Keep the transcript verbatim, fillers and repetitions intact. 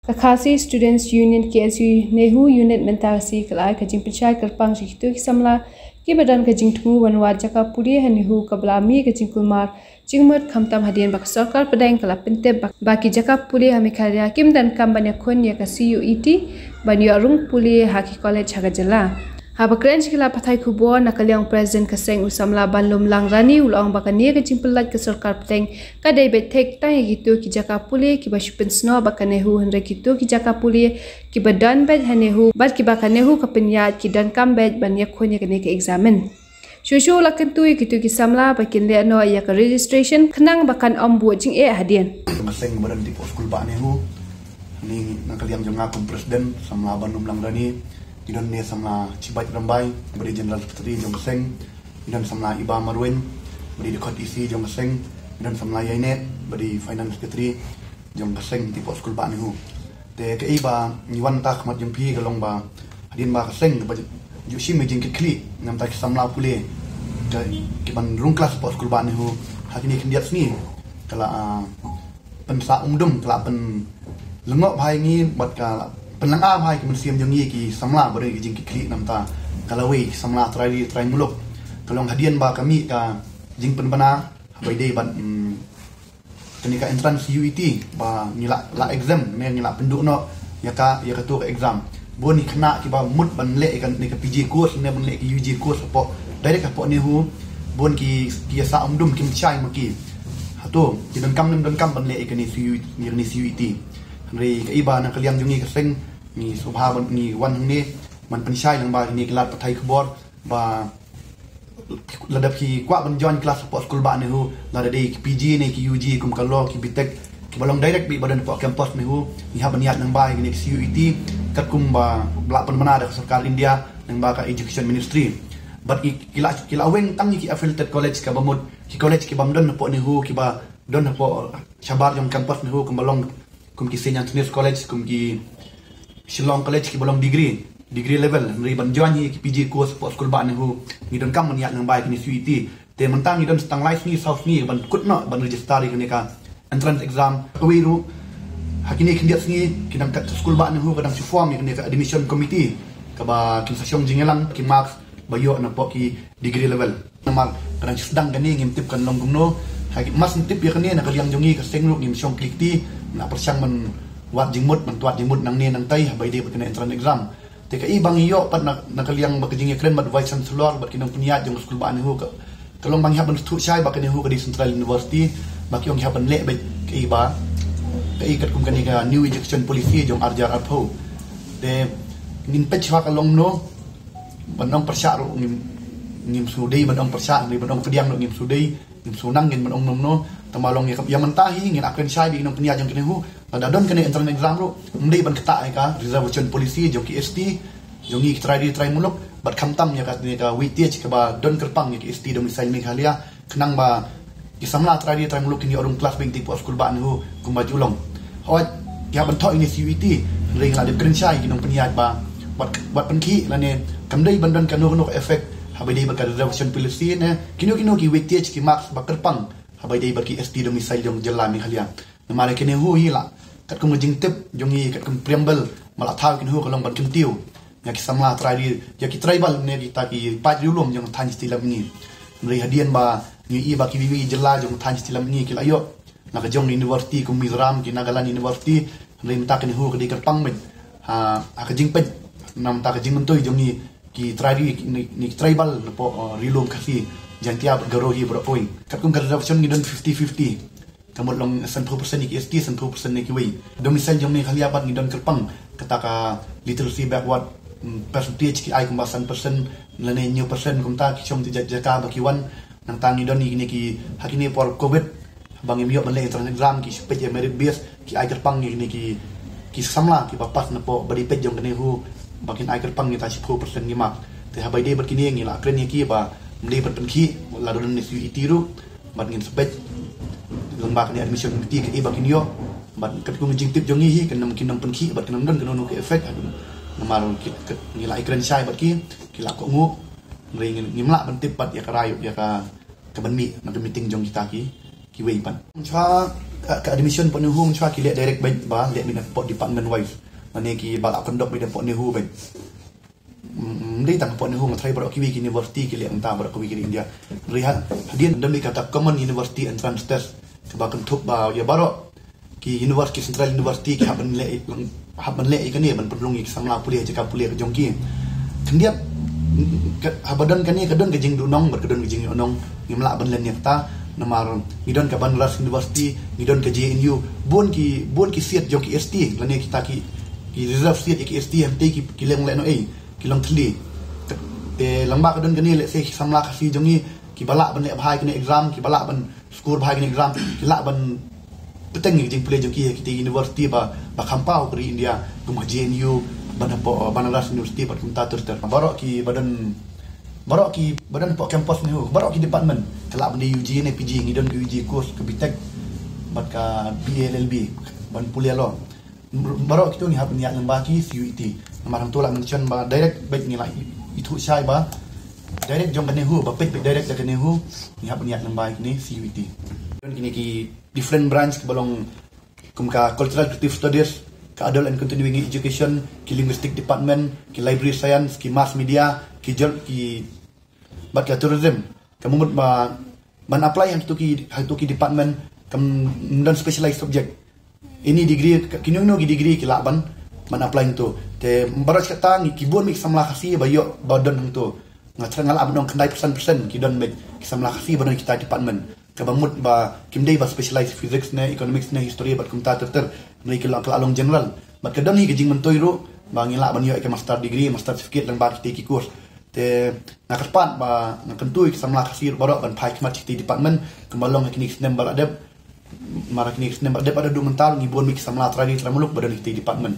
Ka Khasi Students Union, K S U NEHU unit mynta ka sngi ka la ai ka jingpynshai kyrpang sha kito ki samla kiba don ka jingthmu ban wad jaka pule ha NEHU kaba la mih ka jingkulmar jingmut khamtam hadien ba ka sorkar pdeng ka la pyntip ba, ba ki jaka pule ha Meghalaya kim donkam ban ïakhun ïa ka C U E T ban ïoh rung pule ha ki college ha ka jylla. Haba kren sha ki lad pathai khubor na ka liang u President ka seng u samla Banlum Langrani u la ong ba kane ka jingpynlait ka sorkar pdeng ka dei beit thik tang ïa kito ki jaka pule kiba shu pynsnoh bad ka NEHU, hynrei kito ki jaka pule kiba don beit ha NEHU bad kiba ka NEHU ka pynïaid ki donkam beit ban ïakhun ïa kane ka exam. Shuh shuh u la kyntu ïa kito ki samla ba kin leh noh ïa ka registration khnang ba kan ym buh jingeh hadien. Ka seng ba don ha Dihpok School Bah NEHU, ni na ka liang jong nga kum President, samla Banlum Langrani, ngi don ne samla Chibai Rambai ba dei General Secretary jong ka seng, ngi don samla Iba Marwein ba dei dkhot E C jong ka seng, ngi don samla Ïaineh ba dei Finance Secretary jong ka seng Dihpok School Bah NEHU. Te kaei ba ngi wan mynta ha khmat jong phi ka long ba hadien ba ka seng ba ju shim ïa ka jingkitkhlieh namar ki samla pule ka, ki ban rung klas hapoh School Bah NEHU ha kine khyndiat sngi ka la, ah, pynsah umdum, ka la pynlyngngoh bha ïa ngi bad ka la pynlyngngoh bha ïa ki mynsiem jong ngi ki samla ba don ïa ka jingkitkhlieh namar ka lawei ki samla trai ri trai muluk. Ka long hadien ba ka mih ka jingpynbna haba ïadei bad, mm, kane ka entrance C U E T ba ngi la, la exempt ne ngi la pynduh noh ïa ka, ïa kato ka exam. Bun ki khynnah kiba mut ban leh ïa kane ka P G course ne ban leh ïa ka U G course hapoh, direct hapoh NEHU, bun ki, ki ïa sah umdum kim shai ma ki. Hato ki donkam ne ym donkam ban leh ïa kane C U, ïa kane C U E T. Hynrei kaei ba na ka liang jong ngi ka seng ngi sngewbha ban ngi wan hangne ban pynshai lyngba kine ki lad pathai khubor ba lada phi kwah ban join klas hapoh School Bah NEHU, lada dei ki P G ne ki U G kum ka law, ki B Tech kiba long direct beit ba don hapoh campus NEHU, ngi hap ban ïaid lyngba ïa kine ki C U E T katkum ba la pynbna da ka sorkar India lyngba ka Education Ministry. Bad ki, ki la, ki la weng tang ïa ki affiliated college kaba mut ki college kiba ym don hapoh NEHU, kiba don hapoh shabar jong campus NEHU, kumba long kum ki Saint Anthony's College, kum ki Shillong College kiba long degree, degree level. Hynrei ban join ïa ki P G course hapoh School Bah NEHU, ngi donkam ban ïaid lyngba ïa kine C U E T. Te mynta ngi don tang lai sngi saw sngi ban kut noh ban register ïa kane ka entrance exam. Kawei ruh ha kine khyndiat sngi ki dang kat, School Bah NEHU ka dang shu form ïa kane ka admission committee kaba kin sa shong jingïalang ki marks ba ïoh napoh ki degree level. Namar ka dang sdang kane ngim tip kan long kumno. Ha ki, mar shu tip ïa kane na ka liang jong ngi ka seng ruh ngim shong kli kti, ngi la pyrshang ban wad jingmut, ban wad jingmut nangne nangtai haba ïadei bad kane entrance exam. Te kaei ba ngi ïoh pat na, na ka liang ba ka jingïakren bad Vice Chancellor bad ki nongpynïaid jong ka School Bah NEHU ka, ka long ba ngi hap ban sngewthuh shai ba ka NEHU ka dei Central University, ba ki ong ngi hap ban leh beit kaei ba, kaei katkum kane ka New Education Policy jong ar hajar arphew. Te ngin peit shuwa ka long kumno. Ban ong pyrshah ruh ngim, ngim sngewdei ban ong pyrshah, ne ban ong pdiang ruh ngim sngewdei, ngim sngewdang ngin ban ong kumno. Tang ba long ïa, ïa mynta hi ngin ïakren shai bad ki nongpynïaid jong ka NEHU, lada don kane entrance exam ruh ym dei ban ktah ïa ka reservation policy jong ki S T, jong ngi ki trai ri trai muluk, bad khamtam ïa kane ka weightage kaba don kyrpang ïa ki S T domicile Meghalaya, khnang ba ki samla trai ri trai muluk kin ïoh rung klas beit ha School Bah NEHU kumba ju long. Hooid, ki hap ban thoh ïa kane C U E T, hynrei ngi la dep kren shai ki nongpynïaid ba wat, wat pynkhih lane kam dei ban don kano kano ka effect haba ïadei bad ka reservation policy ne kino kino ki weightage, ki marks ba kyrpang haba ïadei bad ki S T domicile jong jylla Meghalaya. Namar ïa ka NEHU hi la, katkum ka jingtip jong ngi, katkum preamble ba la thaw ïa ka NEHU ka long ban kyntiew ïa ki samla trai ri, ïa ki tribal ne kita ki paid riewlum jong ka thaiñ Syiemlieh. Hynrei hadien ba ngi ïohi ba kiwei kiwei ki jylla jong ka thaiñ Syiemlieh ki la ïoh na ka jong university kum Mizoram, ki Nagaland University, hynrei mynta ka NEHU ka dei kyrpang beit ha, ha ka jingpeit namar ka jingmyntoi jong ngi ki trai ri, ki, ki tribal napoh, uh, riewlum Khasi, Jaintia bad Garo hi baroh kawei. Katkum ka reservation ngi don fifty fifty. Ka mut long sanphew percent ïa ki S T, sanphew percent ïa kiwei. Domicile jong Meghalaya pat ngi don kyrpang kata ka literacy backward, mm, percentage, ki ai kumba san percent lane hynñiew percent kumta, ki shong ki jaka ba ki wan. Nangta ngi don ïa kine ki, ha kine por covid ba ngim ïoh ban leh entrance exam, ki shu peit ïa merit base, ki ai kyrpang ïa kine ki, ki samla kiba pass napoh ba dei peit jong ka NEHU, ba kin ai kyrpang ïa kita shiphew percent ki mark. Te haba ïadei bad kine ngi la kren ïa ki ba ym dei ban pynkhih, lada don ne C U E T ruh bad ngin sa peit lyngba kane admission committee kaei ba kin ïoh. Bad katkum ka jingtip jong ngi hi kan ym, kin ym pynkhih bad kan ym don kano kano ka effect. Namar ki, ki, ngi la ïakren shai bad ki, ki la kohnguh. Hynrei ngim, ngim lah ban tip pat ïa ka rai, ïa ka, ka ban mih na ka meeting jong kita ki, kiwei pat. Shuwa ka, ka admission hapoh NEHU mynshwa ki leh direct beit ba leh beit hapoh department wise. Lane ki ba la kondok beit hapoh NEHU beit. Mm, ym dei tang hapoh NEHU, nga tharai baroh kiwei ki university ki leh kumta, baroh kiwei ki ri India. Hynrei ha, hadien don beit kata common university entrance test kaba kynthup ba ïa baroh ki university, central university ki hap ban leh, hap ban leh ïa kane ban pynrung ïa ki samla pule ha jaka pule ka jong ki. Khyndiat, ka, haba don kane ka don ka jingduhnong bad ka don ka jingïohnong, ngim lah ban len ïa kata. Namar ngi don ka Banaras University, ngi don ka J N U, bun ki, bun ki seat jong ki S T lane kita ki, ki reserve seat ïa ki S T, hangtei ki, ki long lehnohei, ki long thylli. Te lyngba ka don kane, lehse ki samla Khasi jong ngi kiba lah ban leh bha ïa kane exam, kiba lah ban score bha ïa kane exam, ki lah ban bteng ïa ka jingpule jong ki ha kita university ba, ba kham paw ha ka ri India, kum ka J N U, ban hapoh, uh, Banaras University bad kumta ter ter. Baroh kiba don, baroh kiba don hapoh campus NEHU, baroh ki department, ka lah ban dei U G ne P G, ngi don ka U G course, ka B Tech bad ka B A L L B, ban pule law. Baroh kito ngi hap ban ïaid lyngba ki C U E T. Namar hangto la mention ba direct beit, ngi la ithuh shai ba direct jong ka NEHU, ba peit beit direct da ka NEHU, ngi hap ban ïaid lyngba kine C U E T. Don kine ki different branch kiba long kum ka Cultural Creative Studies, ka Adult and Continuing Education, ki Linguistic Department, ki Library Science, ki Mass Media, ki Jol, ki bad ka Tourism. Ka mut ba ban apply hangto ki, hangto ki department kam don specialized subject. Any degree, ka, kino kino ki degree ki lah ban, ban apply hangto. Te baroh kata ngi, ki bun beit ki samla Khasi ba ïoh ba don hangto. Nga tharai nga lah ban ong khyndai percent, percent ki don beit ki samla Khasi ba don kita department. Kaba mut ba kim dei ba specialize physics ne, economics ne, history bad kumta ter ter. Hynrei ki la, ki la long general. Bad ka don hi ka jingmyntoi ruh ba ngi lah ban ïoh ïa ka master degree, master certificate lyngba kita ki course. Te nga kyrpad ba nga kyntu ïa ki samla Khasi ruh baroh ban phai khmat sha kita department, kumba long ha kine ki snem ba la dep. Namar ha kine ki snem ba la dep haduh mynta ngi bun beit ki samla trai ri trai muluk ba don ha kita department.